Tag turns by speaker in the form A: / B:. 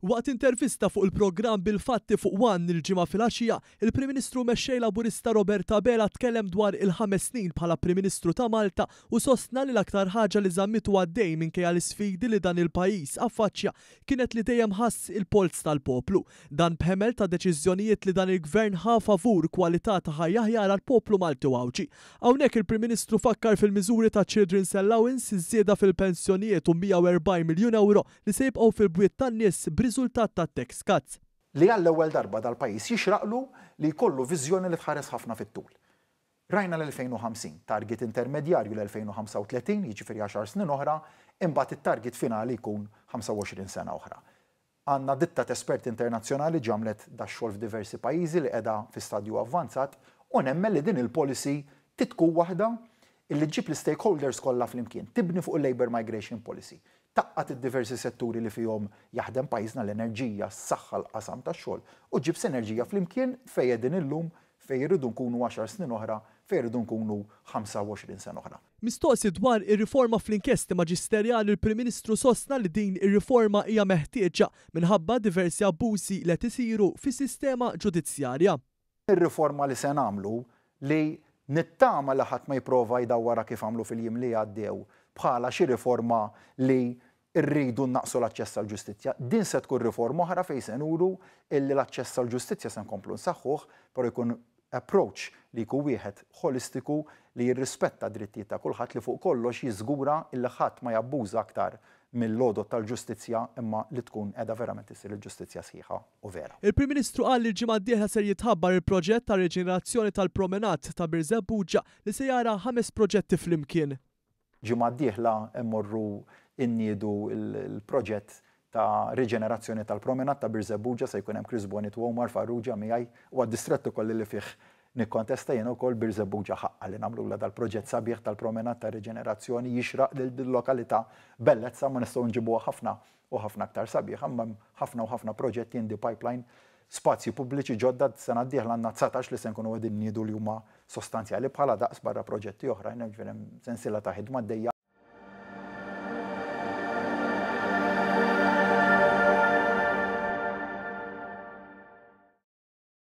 A: Waqt intervista fuq il-programm Bil-Fatti fuq one il-Ġimgħa filgħaxija, il-Prim Ministru u Mexxej Laburista Robert Abela tkellem dwar il-ħames snin bħala Prim Ministru ta' Malta u sostna li l-aktar ħaġa li żammitu għaddej minkejja l-isfidi li dan il-pajjiż affaċċja kienet li dejjem ħass il-polz tal-poplu. Dan b'ħemel ta' deċiżjonijiet li dan il-Gvern ħa favur kwalità ta' ħajja aħjar għall-poplu Malti u Għawdxi. Hawnhekk il-Prim Ministru fakkar fil-miżuri taċ-Children's Allowance, iż-żieda fil-pensjonijiet u 140 miljun ewro li se jibqgħu fil-bwiet tan-nies b'riżultat tat-tax cuts.
B: Li għall-ewwel darba dal-pajjiż jixraqlu li jkollu viżjoni li tħares ħafna fit-tul. Rajna l-2050, target intermedjarju l-2035, jiġifieri għaxar snin oħra, imbagħad it-target finali jkun 25 sena oħra. Għandna ditta t'esperti internazzjonali ġa għamlet dax-xogħol f'diversi pajjiżi li qiegħda fi stadju avvanzat u nemmen li din il-policy trid tkun waħda illi ġġib l-stakeholders kollha flimkien, tibni fuq il-Labour Migration Policy, tgħaqqad id-diversi setturi li fihom jaħdem pajjiżna, l-enerġija, s-saħħa, l-qasam tax-xogħol, u ġġib sinerġija flimkien fejn qegħdin illum, fejn irridu nkunu 10 snin oħra, fejn irridu nkunu 25 sena oħra.
A: Mistoqsi dwar ir-riforma fl-inkjesti maġisterjali, il-Prim Ministru sostna li din ir-riforma hija meħtieġa minħabba diversi abbużi li qed isiru fis-sistema ġudizzjarja.
B: Ir-riforma li se nagħmlu, li nittama li ħadd ma jipprova jdawwarha kif għamlu fil-jiem li għaddew bħala xi riforma li rridu naqsu l-aċċess għall-ġustizzja. Din se tkun riforma oħra fejn se nuru illi l-aċċess għall-ġustizzja se nkomplu nsaħħuh, però jkun approach li jkun wieħed holistiku li jirrispetta drittijiet ta' kulħadd, li fuq kollox jiżgura illi ħadd ma jabbuża aktar mill-għodod tal-ġustizzja, imma li tkun qiegħda verament issir il-ġustizzja sħiħa u vera.
A: Il-Prim Ministru qal li l-ġimgħa d-dieħla ser jitħabbar il-proġett ta' riġenerazzjoni tal-promenade ta' Birżebbuġa li se jara ħames proġetti flimkien.
B: Ġimgħa d-dieħla mmorru nniedu l-proġett ta' riġenerazzjoni tal-promenade ta' Birżebbuġa. Se jkun hemm Chris Bonett u Omar Farrugia miegħi u għad-distrett ukoll li fih nikkontesta jien ukoll. Birżebbuġa ħaqqa li nagħmlula dal-proġett sabiħ tal-promenade ta' riġenerazzjoni. Jixraq lil lokalità bellezza, ma nistgħu nġibuha ħafna u ħafna aktar sabiħ, imma ħafna u ħafna proġetti in the pipeline, spazji pubbliċi ġodda. Sena d-dieħla għandna 19 li se nkunu qegħdin niedu li huma sostanzjali bħala daqs, barra proġetti oħrajn, ġifieri hemm sensiela ta' ħidma għaddejja.